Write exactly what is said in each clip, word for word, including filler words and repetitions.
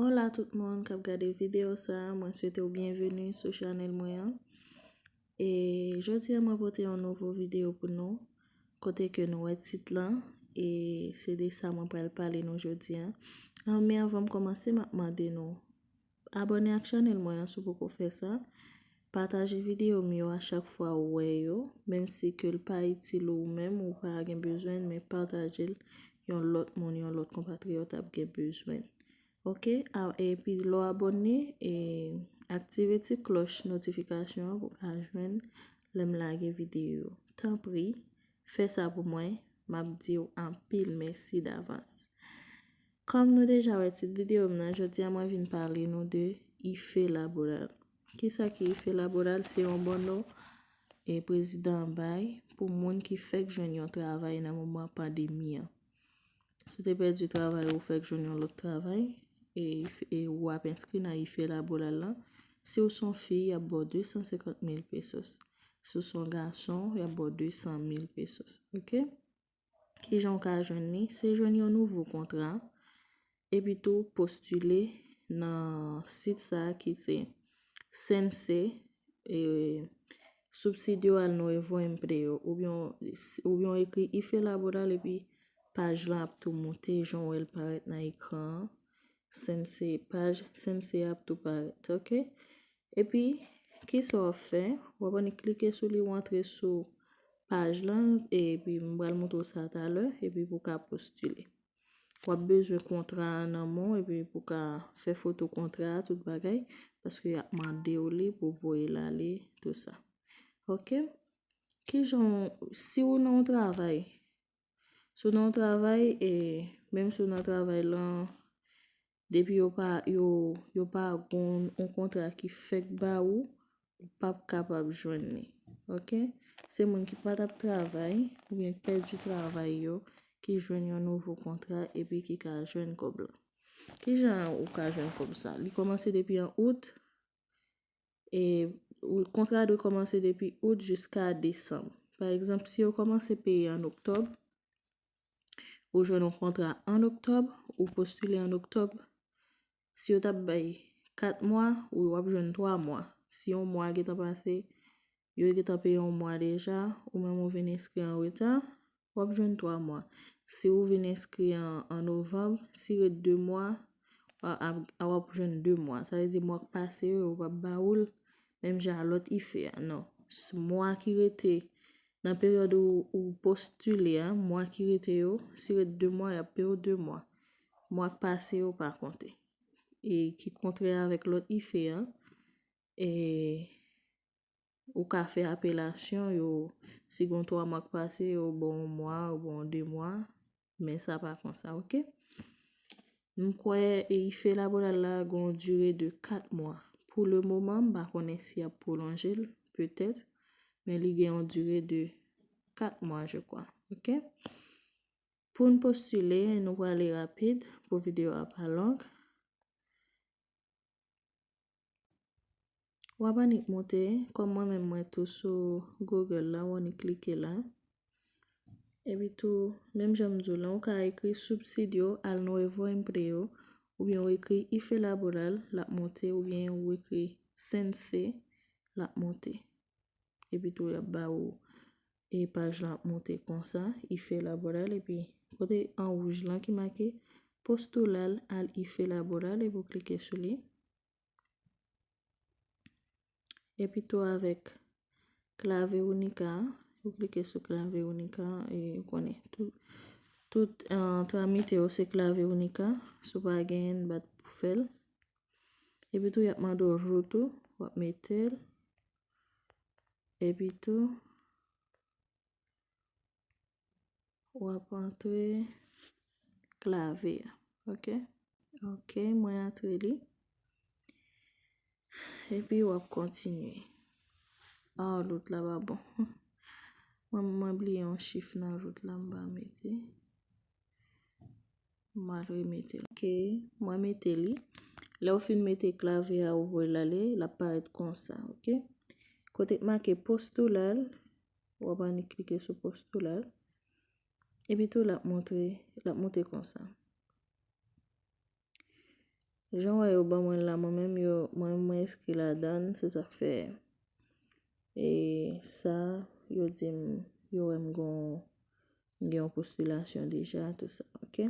Hola tout moun k ap gade videyo sa, mwen swete w byenveni sou chanèl mwen an. E jodi a mwen pote yon nouvo videyo pou nou, kote ke nou wè tit lan, e se de sa mwen pral pale nou jodi a. Ah, men anvan m kòmanse, m ap mande nou abòne ak chanèl mwen an si w poko fè sa. Pataje videyo m yo a chak fwa ou wè yo, menm si ke l pa itil ou menm, ou pa gen bezwen l, men pataje l, yon lòt moun, yon lòt konpatriyòt ap gen bezwen l. Oke? A, epi lè w abòne, e aktive ti klòch notifikasyon an pou w ka jwenn lè m lage videyo yo. Tanpri, fè sa pou mwen, m ap di w anpil mèsi davans. Kòm nou deja wè tit videyo m nan, jodi a mwen vin pale nou de Ife Laboral. Kisa ki Ife Laboral? Se yon bòno e prezidan an bay pou moun ki fèk jwenn yon travay nan moman pandemi an. Si w te pèdi travay ou, ou fèk jwenn yon lòt travay, e, e ou ap enskri nan Ife Laboral lan, si w se yon fi, y ap ba w de san senkant mil pesos. Si w se yon gason, y ap ba w de san mil pesos. Oke? Kijan w ka jwenn li? Se jwenn yon nouvo kontra, epi tou postile nan sit sa a ki se Sense, e, Subsidio al Nuevo Empleo, oubyen, oubyen w ekri Ife Laboral epi paj lan ap tou moute jan w wè l parèt nan ekran an. Sense, paj Sense ap tou parèt, oke? Epi, kisa w ap fè? W ap annik klike sou li, w antre sou paj lan, epi m pral montre w sa talè, epi pou w ka postile. W ap bezwen kontra a nan men w, epi pou w ka fè foto kontra a, tout bagay, paske y ap mande w li pou w voye l ale, tou sa. Oke? Kijan w, si w nan yon travay, si w nan yon travay, e menm si w nan travay lan, depi yo pa, yo, yo pa gon yon kontra ki fèk ba ou, ou p ap kapab jwenn li. Oke? Se moun ki pa t ap travay, oubyen ki pèdi travay yo, ki jwenn yon nouvo kontra epi ki ka jwenn kòb lan. Kijan ou ka jwenn kòb sa? Li kòmanse depi an out, e ou, kontra dwe kòmanse depi out jiska desanm. Pa egzanp, si yo kòmanse peye an oktòb, ou jwenn yon kontra an oktòb, ou postile an oktòb, si yo t ap bay kat mwa, ou w ap jwenn twa mwa. Si yon mwa gentan pase, yo gentan peye yon mwa deja, ou menm ou vin enskri an reta, w ap jwenn twa mwa. Si ou vin enskri an, an novanm, si ret de mwa, a, a, a, w ap jwenn de mwa. Sa vle di mwa k pase yo, yo p ap ba ou l menm jan a lòt Ife a, non. S-, mwa ki rete nan peryòd ou, ou postile a, mwa ki rete yo, si ret de mwa, y ap peye w de mwa. Mwa k pase yo pa konte. E ki kontrè avèk lòt Ife a, e ou ka fè apelasyon, yo, si gon twa mwa k pase, yo ba w yon mwa, yo ba w de mwa, men sa pa konsa, oke? M kwè, e, Ife Laboral la gon dire de kat mwa. Pou le moman, m pa konnen si y ap pwolonje l, petèt, men li gen yon dire de kat mwa, je crois, oke? Pou n postile, nou prale rapid, pou videyo a pa long. W ap annik moute, kòm mwen menm mwen tou sou Google la, w annik klike la. Epi tou, menm jan m di w lan, ou ka ekri Subsidio al Nuevo Empleo, oubyen ou ekri Ife Laboral, l ap moute, oubyen ou ekri Sense, l ap moute. Epi tou, y ap ba ou, e paj lan ap moute konsa, Ife Laboral, epi kote an wouj lan ki make Postular al Ife Laboral, epi w klike sou li. Epi tou avèk Clave Única, ou klike sou Clave Única, e ou konnen tout, tout, eh, tramite yo se Clave Única, si w pa genyen, bat pou fè l. Epi tou, y ap mande w root ou, w ap mete l. Epi tou, w ap antre klave a, oke? Oke, mwen antre li. Epi w ap kontinye. Ah, root la pa bon. Mwen, mwen bliye yon chif nan root la, m pa mete. M al remete l. Oke, mwen mete li. Lè w fin mete klave a, ou voye l ale, l ap parèt konsa, oke? Kote k make Postular, w ap annik klike sou Postular. Epi tou, l ap montre, l ap monte konsa. Jan w wè yo ban mwen la, mwen menm yo, mwen, mwen enskri ladan l, se sa k fè. E sa, yo di m, yo wè m gon, m gen yon postilasyon deja, tou sa, ok?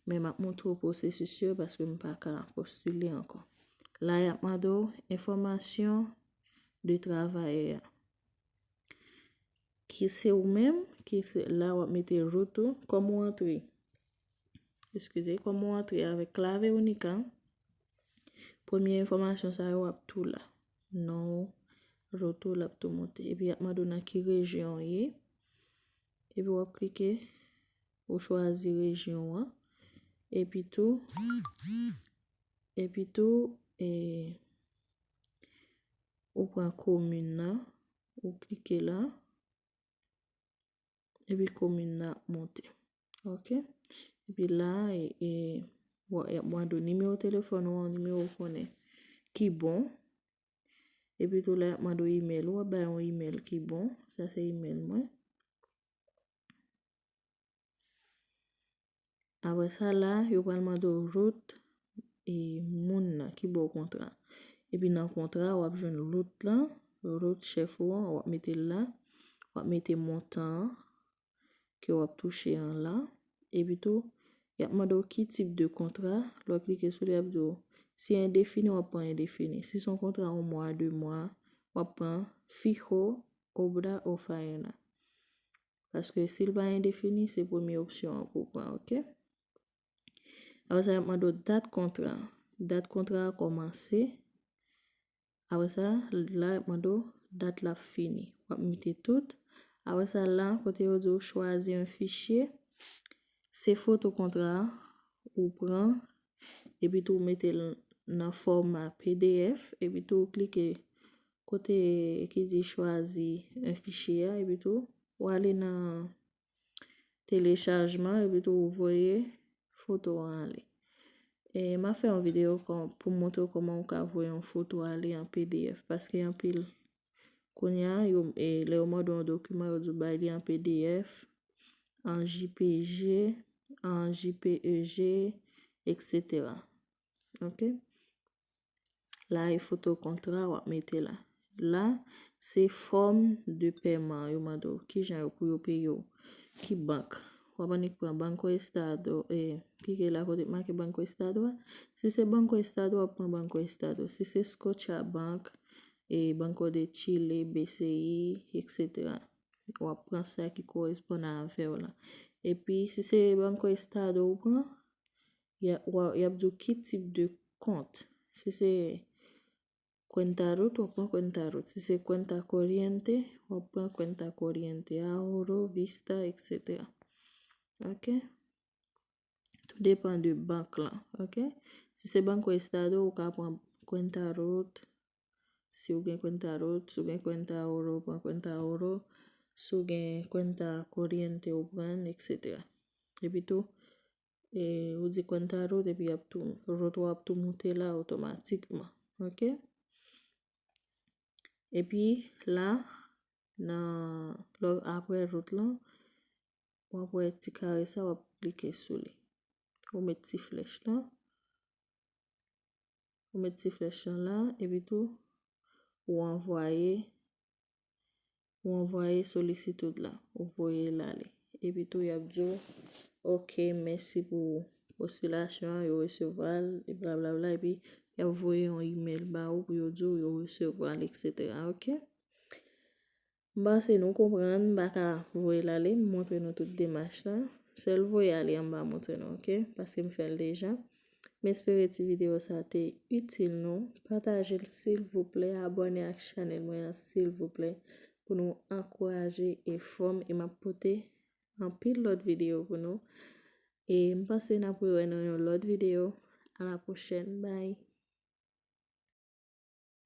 Men m ap montre w pwosesis yo paske m pa ka postile ankò. La, y ap mande w enfòmasyon de travayè a. Ki se ou menm, ki se la w ap mete root ou, kòm ou antre. Eskize, kòm ou antre avèk Clave Unica, premye enfòmasyon sa yo ap tou la. Non, root ou, l ap tou monte. Epi y ap mande w nan ki rejyon w ye. Epi w ap klike, ou chwazi rejyon an. Epi tou, epi tou, e, ou pran komin nan, ou klike la. Epi komin nan ap monte. Ok? Epi la, e, e, w ap mande w nimewo telefòn ou an, nimewo w konnen ki bon. Epi tou la, y ap mande w imèl ou, w ap bay yon imèl ki bon. Sa se imèl mwen. Apre sa la, yo pral mande w root e moun nan ki ba w kontra. Epi nan kontra, w ap jwenn root lan, root chèf ou an, w ap mete l la, w ap mete montan an ke w ap touche an la. Epi tou, y ap mande w ki tip de kontra, lè w klike sou li, y ap di w, si endefini, w ap pran endefini. Si se yon kontra yon mwa, de mwa, w ap pran fijo, obra o faena. Paske si l pa endefini, se premye opsyon an pou w pran, ok? Apre sa, y ap mande w dat kontra. Dat kontra a kòmanse. Apre sa, la, y ap mande w dat l ap fini. W ap mete tout. Apre sa, la, kote yo di w chwazi yon fichye, se foto kontra a ou pran, epi tou w mete l nan fòma P D F, epi tou w klike kote ki di chwazi yon fichye a, epi tou w ale nan telechajman, epi tou w voye foto an ale. E m ap fè yon videyo pou m montre w kòman ou ka voye yon foto ale an P D F, paske anpil kounye a, yo, e, lè yo mande w yon dokiman, yo di w bay li an P D F, an J P G, an J P E G, et cetera. Ok? La, e foto kontra w ap mete la. La, se fòm de pèman yo mande w. Kijan yo pou yo peye w? Ki bank? W ap annik pran Banco Estado, e, klike la kote make Banco Estado a. Si se Banco Estado, w ap pran Banco Estado. Si se Scotiabank, e, Banco de Chile, B C I, et cetera. W ap pran sa ki koresponn avè w la. Epi, si se Banco Estado ou pran, y a, w a, y ap di w ki tip de kont. Si se cuenta root, w ap pran cuenta root. Si se cuenta corriente, w ap pran cuenta corriente, ahorro, vista, et cetera. Ok? Tou depann de bank lan, ok? Si se Banco Estado, ou ka pran cuenta root. Si w gen cuenta root, si w gen cuenta ahorro, ou pran cuenta ahorro. Si w gen cuenta corriente, ou pran, et cetera. Epi tou, e, ou di cuenta root, epi y ap tou, root ou ap tou moute la otomatikman, ok? Epi la, nan, lè, apre root lan, w ap wè ti kare sa, w ap klike sou li. Ou met ti flèch lan. Ou met ti flèch lan la, epi tou, ou anvwaye, ou anvwaye solisitid la, ou voye l ale. Epi tou, y ap di w, ok, mèsi pou postilasyon an, yo resevwa l, e blablabla, epi y ap voye yon imèl ba ou pou yo di w yo resevwa l, et cetera, ok? M panse nou konprann, m pa ka voye l ale, m montre nou tout demach lan. Sèl voye ale an m pa montre nou, ok? Paske m fè l deja. M espere ti videyo sa te itil nou. Pataje l silvouplè, abòne ak chanèl mwen an silvouplè pou nou ankouraje efò m e m ap pote anpil lòt videyo pou nou. E m panse n ap rewè nan yon lòt videyo. A la pwochèn. Bye.